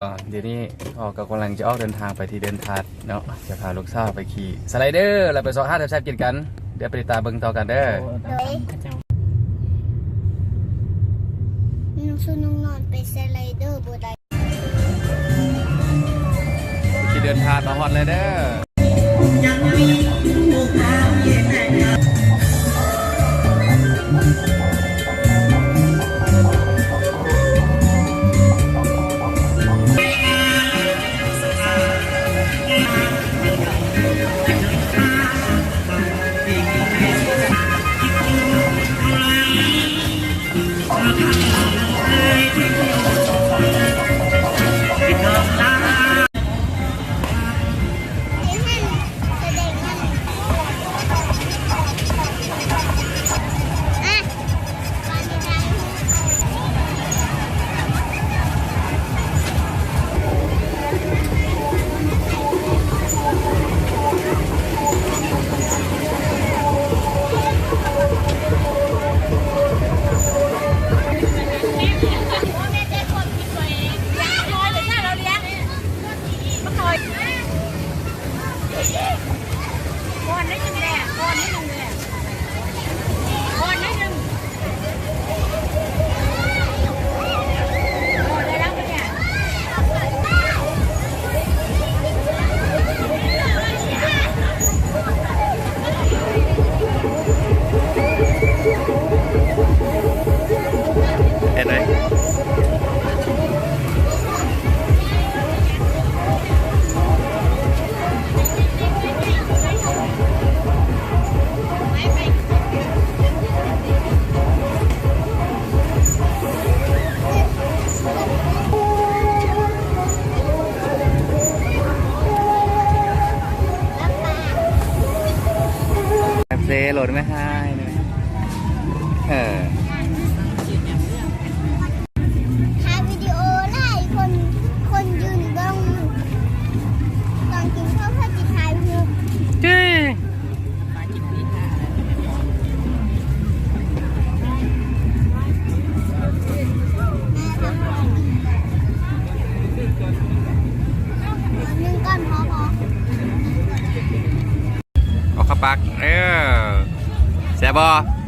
ດຽວນີ້ພໍ່ກໍກຳລັງຈະອອກເດີນທາງໄປທີ່ເດີ່ນທາດເນາະ ຈະພາລູກສາວໄປຂີ່ສະໄລເດີ ແລ້ວໄປຊອກຫາແຊບໆກິນກັນ. ດຽວໄປຕິດຕາມເບິ່ງຕໍ່ກັນເດີ. ໂດຍ ໜຸ່ງສູນໜຸ່ງນອນໄປສະໄລເດີບໍ່ໄດ້. ທີ່ເດີ່ນທາດມາຮອດແລ້ວເດີ. ເຮັດໄດ້. ເຊໂຫຼດໄວ້ໃຫ້ ເອີ ຖ່າຍວິດີໂອຫຼາຍຄົນ ຄົນຢືນເບິ່ງ ຕອນກິນເຂົ້າ ເພິ່ນຊິຖ່າຍຮູບ. ເອົາເຂົ້າປາກ ເອີ ແຊບບໍ່?